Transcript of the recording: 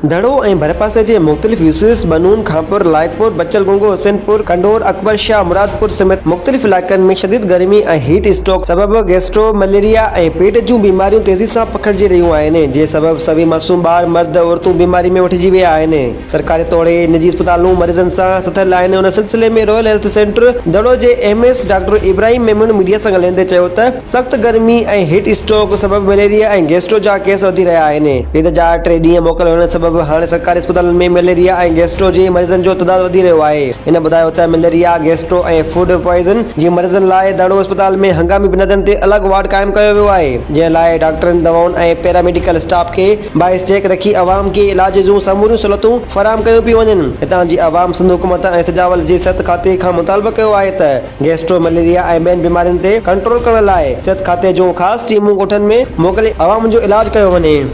دڙو ۽ ڀرپاسي جي مختلف يوسيز بنون، خانپور، لائقپور، بچل گونگو، حسين پور، ڪنڊور، اڪبر شاهه، مرادپور سميت مختلف علائقن ۾ شديد گرمي ۽ هيٽ اسٽروڪ سبب گيسٽرو، مليريا ۽ پيٽ جون بيماريون تيزي سان پکڙجي رهيون آهن، جنهن سبب سوين معصوم ٻار، مرد، عورتون بيماري ۾ وٺجي ويا آهن. سرڪاري توڙي نجي اسپتالون مريضن سان سٿيل آهن. ان سلسلي ۾ رويل هيلٿ سينٽر دڙو جي M S doctor Ibrahim Memon media سان ڳالهائيندي چيو ته، سخت گرمي ۽ هيٽ اسٽروڪ سبب مليريا ۽ گيسٽرو جا ڪيس وڌي رهيا آهن. عيد جا ٽي ڏينهن موڪل هئڻ سبب هاڻي سرڪاري اسپتالن ۾ مليريا ۽ گيسٽرو جي مريضن جو تعداد وڌي رهيو آهي. هن ٻڌايو ته مليريا، گيسٽرو ۽ فوڊ پوائزن جي مريضن لاء دڙو اسپتال ۾ هنگامي بنيادن تي الڳ وارڊ قائم ڪيو ويو آهي، جنهن لاء ڊاڪٽرن، دوائن ۽ پيراميڊيڪل اسٽاف کي بائسٽيڪ رکي عوام کي علاج جون سموريون سهولتون فراهم ڪيون پيون وڃن. هتان جي عوام سنڌ حڪومت ۽ سجاول جي صحت کاتي کان مطالبو ڪيو آهي ته گيسٽرو، مليريا ۽ ٻين بيمارين تي ڪنٽرول ڪرڻ لاء صحت کاتي جون خاص ٽيمون ڳوٺن ۾ موڪلي عوام جو علاج ڪيو وڃي.